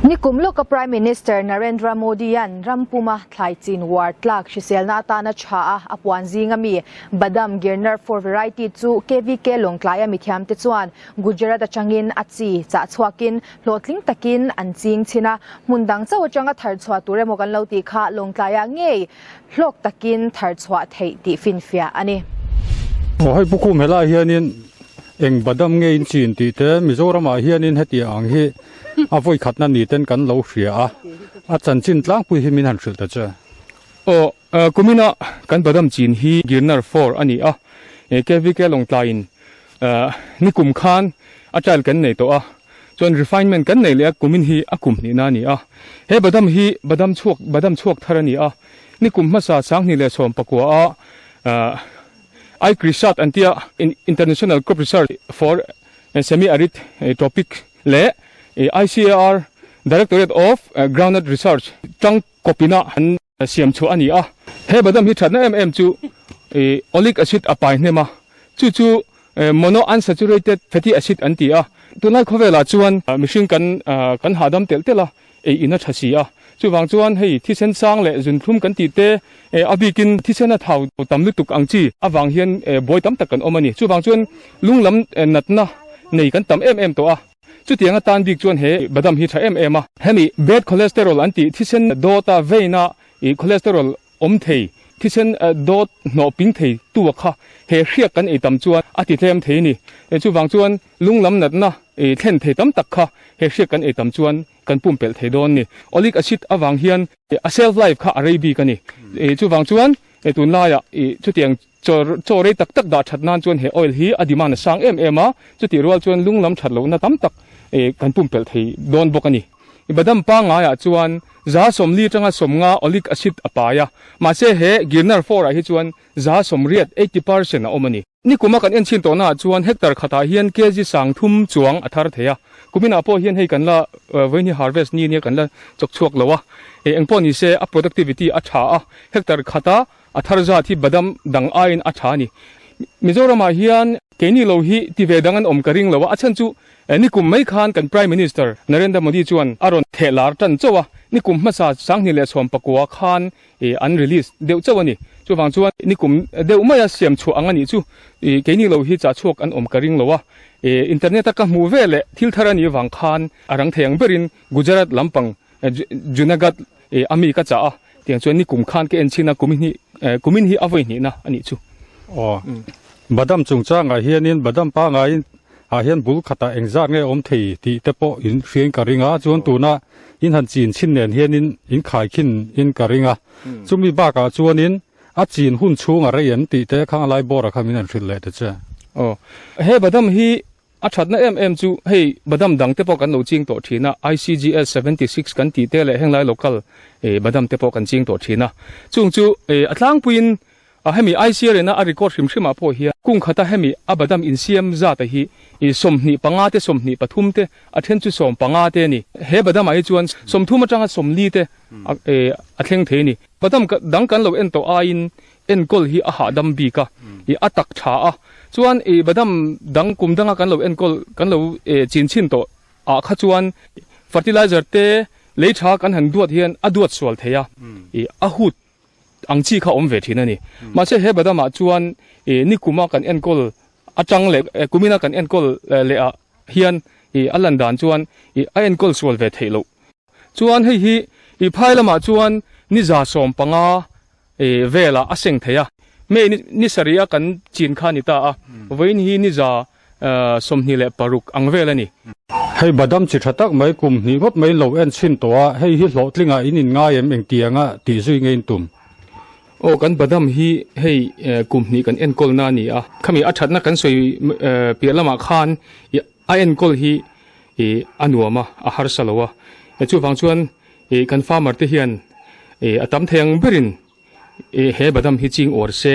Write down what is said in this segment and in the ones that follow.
Nikum lawka Prime Minister Narendra Modi-a'n ram puma thlai chin uar tlak hriselna atana tha a a puan zinga mi Badam Girnar 4 Variety chu KVK Lawngtlaia mithiamte chuan Gujarat atangin a chi chah chhuakin hlawhtling takin an ching chhin a, hmun dang chauh atanga thar chhuah tur emaw kan lo tih kha Lawngtlaiah ngei hlawk takin thar chhuah theih tih finfiah a ni. Aw hei Pu Khum helaiah hianin eng badam nge in chin tih te Mizoramah hianin hetiang ang hi a vawi khatna ni ten kan lo hria a, a chanchin tlangpui hi min han hrilh ta che. Aw kumina kan badam chin hi Girnar 4 a ni a, KVK Lawngtlaiin nikum khan a trial kan nei tawh a, chuan refinement kan nei leh a kumin hi a kum hnihna a ni a. He badam hi badam chhuak badam chhuak thar a ni a, nikum hmasa 2019 a ICRISAT an tia International Crop Research for Semi Arid Tropic leh ICAR Directorate of Groundnut Research tang kawpina an siam chhuah a ni a. He badam hi thatna em em chu oleic acid a pai hnem a, chu chu monounsaturated fatty acid an ti a. Tunlai khawvelah chuan mihring kan kan hahdam telh telh a, ei in a tha si a. Chuvang chuan hei thisen sang leh zunthlum kan tih te a bikin thisen a thau tam lutuk ang chi avang hian buai tam tak kan awm a ni. Chuvang chuan lunglam natna nei kan tam em em tawh a. Chutiang atan bik chuan he badam hi tha em em a. Hemi bad cholesterol an tih thisen dawta veina i cholesterol awm thei, thisen dawt hnawh ping thei tu a kha he hriak kan ei tam chuan a ti tlem thei a ni. Chuvang chuan lunglam natna thlen thei tam tak kha he hriak kan ei tam chuan kan pumpelh thei dawn a ni. Oleic acid avang hian a shelf life kha a rei bik a ni. Chuvang chuan tunlaiah chutiang chaw rei tak tak dah that nan chuan he oil hi a demand a sang em em a, chutih rual chuan lung lam that lohna tam tak kan pumpelh thei dawn bawk a ni. Badam pangaiah chuan 40 atanga 50 oleic acid a pai a, mahse he Girnar 4 ah hi chuan 80%, 80%, a awm a ni. Nikuma kan en chhin tawhnaah chuan hectare khatah hian kg 3000 chuang a thar thei a, kuminah pawh hian hei kan la vawiin hi harvest ni nia kan la chawk chhuak lo a, eng pawh ni se a productivity a tha a, hectare khata a thar zat hi badam dang aiin a tha a ni. Mizoramah hian keini lo hi ti ve dang an awm ka ring lo a, a chhan chu nikum mai khan kan Prime Minister Narendra Modi chuan a rawn theh lar tan chauh a, nikum hmasa 2019 khan I an release deuh chauh a ni. Chuvang chuan nikum deuh maia siam chhuah ang a nih chu i keini lo hi chah chhuak an awm ka ring lo a. I internet a ka hmuh ve leh thil thar a nih avang khan a rang thei ang berin Gujarat lampang Junagadh i a mi ka chah a. Tiang chuan nikum khan ka en chhin a kumin hi kumin hi a vawi hnihna a nih chu. Aw. Badam chungchangah hianin badam pangaiin ah hian bul khatah engzat nge awm thei tih te pawh in hriain ka ring a, chuan tuna in han chin chhin nen hianin in khaikhin in ka ring a, chumi bakah chuanin a chin hun chhung a rei em tih te khang lai bawrah khan min han hrilh leh ta che. Aw, he badam hi a thatna em em chu hei badam dang te pawh kan lo ching tawh thin a, ICGS 76 kan tih te leh henglai local badam te pawh kan ching tawh thin a, chung chu a tlangpuiin A hemi ICR ina a record hrim hrimah pawh hian kung khata hemi a badam insiam zata hi i 25 te 23 te a then chu 15 te a ni. He badamah hi chuan 30 atanga 40 te a thleng thei a ni. Badam dang kan lo en tawh aiin enkawl hi a hahdam bik a, i a tak tha a. Chuan i badam dang kum danga kan lo enkawl kan lo chin chhin tawh ah kha chuan fertilizer te lei tha kan han duat hian a duat sual thei a, i a hut ang chi kha awm ve thin a ni. Mahse he badamah chuan nikuma kan enkawl atang leh kumina kan enkawl leh ah hian a lan dan chuan a enkawl sual ve theih loh. Chuan hei hi i phai lamah chuan ni 150 velah a seng thei a. May ni sarih a kan chin kha a ni ta a, vawiin hi ni 26 ang vel a ni. Hei badam chi tha tak mai kum hnih ngawt mai lo en chhin tawh a, hei hi hlawhtlinga in in ngai em engtianga tih zui nge in tum? Aw kan badam hi hei kum hnih kan enkawlna a ni a, khami a thatna kan sawi piah lamah khan a enkawl hi a nuam a, a harsa lo a, chuvang chuan kan farmer te hian a tam thei ang berin He badam hi ching uar se,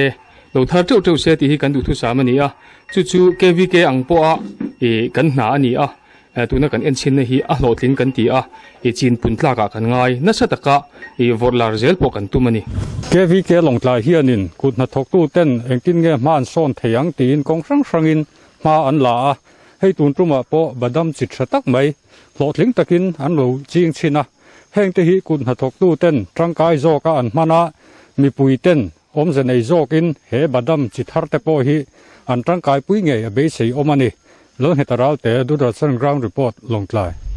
lo thar teuh teuh se tih hi kan duhthusam a ni a, chu chu KVK ang pawha kan hna a ni a, tuna kan enchinna hi a hlawhtling kan ti a, chin pun tlakah kan ngai nasa taka vawrh lar zel pawh kan tum a ni. KVK Lawngtlai hianin kut hnathawktu ten engtin nge hma an sawn thei ang tiin kawng hrang hrangin hma an la a. Hei tun tumah pawh badam chi tha tak mai hlawhtling takin an lo ching chhin a. Hengte hi kut hnathawktu ten tangkai zawka an hman a, mipui ten awmze nei zawkin he badam chi thar te pawh hi an tangkaipui ngei a beisei awm a ni. Lalngheta Ralte, Doordarshan Ground Report, Lawngtlai.